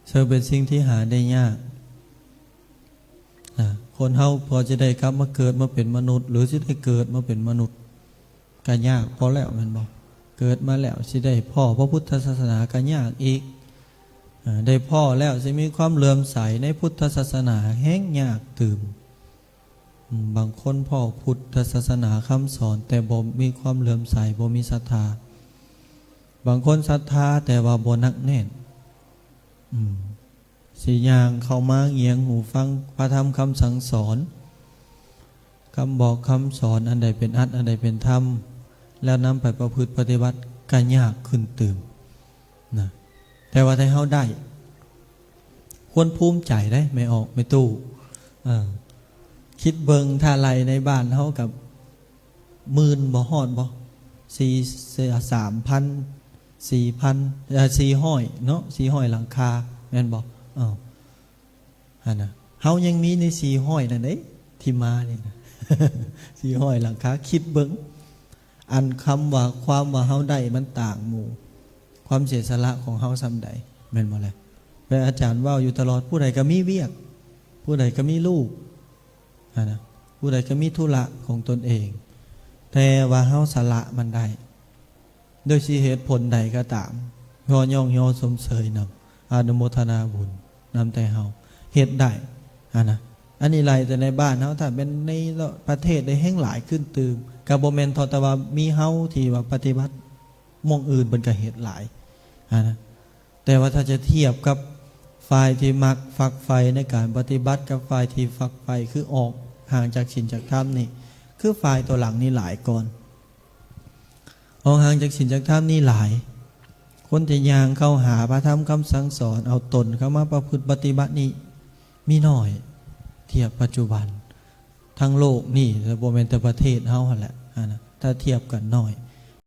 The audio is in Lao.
ເຊິ່ງເປັນສິ່ງທີ່ຫາໄດ້ຍາກ. ນະ ຄົນເຮົາພໍຈະໄດ້ກັບມາເກີດມາເປັນມະນຸດ ຫຼື ຊິໄດ້ເກີດມາເປັນມະນຸດ ກໍຍາກພໍແລ້ວແມ່ນບໍ່? ເກີດມາແລ້ວຊິໄດ້ພໍ້ພະພຸດທະສາສະໜາກໍຍາກອີກ. ອາ ໄດ້ພໍ້ແລ້ວຊິມີຄວາມເຫຼື້ອມໃສໃນພຸດທະສາສະໜາແຮ່ງຍາກຕື່ມ. ອາ ບາງຄົນພໍ້ພຸດທະສາສະໜາຄຳສອນ ແຕ່ບໍ່ມີຄວາມເຫຼື້ອມໃສ ບໍ່ມີສັດທາ. ບາງຄົນສັດທາແຕ່ວ່າບໍ່ໜັກແໜ້ນ. ອາ ຊິຍ່າງເຂົ້າມາຫງຽງຫູຟັງພະທຳຄຳສັ່ງສອນ, ຄຳບອກຄຳສອນ ອັນໃດເປັນອັດ ອັນໃດເປັນທຳ ແລ້ວນຳໄປປະພຶດປະຕິບັດກໍຍາກຂຶ້ນຕື່ມນະ. ແຕ່ວ່າຖ້າເຮົາໄດ້ ຄວນພູມໃຈເດ້ ແມ່ອອກ ແມ່ຕູ້. ເອີ ຄິດເບິ່ງ ຖ້າໄລ່ໃນບ້ານເຮົາກັບ ໝື່ນບໍ່ຮອດບໍ່? ສີ່ ສາມພັນ ສີ່ພັນ ເອີ ສີ່ຮ້ອຍເນາະ ສີ່ຮ້ອຍຫຼັງຄາແມ່ນບໍ່? ເອີ ຫັ້ນນະ ເຮົາຍັງມີໃນສີ່ຮ້ອຍນັ້ນເດ້ ທີ່ມານີ້ນະ ສີ່ຮ້ອຍຫຼັງຄາ. ຄິດເບິ່ງ ອັນຄຳວ່າ ຄວາມວ່າເຮົາໄດ້ມັນຕ່າງໝູ່ ຄວາມເສຍສະຫຼະຂອງເຮົາສ່ຳໃດ ແມ່ນບໍ່ລະ? ແຕ່ອາຈານເວົ້າຢູ່ຕະຫຼອດ ຜູ້ໃດກໍມີວຽກ ຜູ້ໃດກໍມີລູກ ຫັ້ນນະ ຜູ້ໃດກໍມີທຸລະຂອງຕົນເອງ ແຕ່ວ່າເຮົາສະຫຼະມັນໄດ້ ໂດຍຊິເຫດຜົນໃດກໍຕາມ ຂໍຍ້ອງຍໍຊົມເຊີຍນຳ ອະນຸໂມທະນາບຸນນຳແຕ່ເຮົາເຮັດໄດ້ຫັ້ນນະ. ອັນນີ້ໄລ່ແຕ່ໃນບ້ານເຮົາ ຖ້າແມ່ນໃນປະເທດໄດ້ແຮ່ງຫຼາຍຂຶ້ນຕື່ມ ກໍບໍ່ແມ່ນເທົ່າແຕ່ວ່າມີເຮົາທີ່ວ່າປະຕິບັດ ໝ່ອງອື່ນເພິ່ນກໍເຮັດຫຼາຍຫັ້ນນະ. ແຕ່ວ່າຖ້າຈະທຽບກັບຝ່າຍທີ່ມັກຝັກໃຝ່ໃນການປະຕິບັດ ກັບຝ່າຍທີ່ຝັກໃຝ່ຄືອອກຫ່າງຈາກສິນຈາກທຳນີ້ ຄືຝ່າຍຕົວຫຼັງນີ້ຫຼາຍກ່ອນ. ອອກຫ່າງຈາກສິນຈາກທຳນີ້ຫຼາຍ. ຄົນທີ່ຍ່າງເຂົ້າຫາພະທຳຄຳສັ່ງສອນ ເອົາຕົນເຂົ້າມາປະພຶດປະຕິບັດນີ້ມີໜ້ອຍ ທຽບປັດຈຸບັນ ທັງໂລກນີ້ ແລະ ບໍ່ແມ່ນແຕ່ປະເທດເຮົາຫັ້ນແຫຼະ ອັນນະ ຖ້າທຽບກັນໜ້ອຍ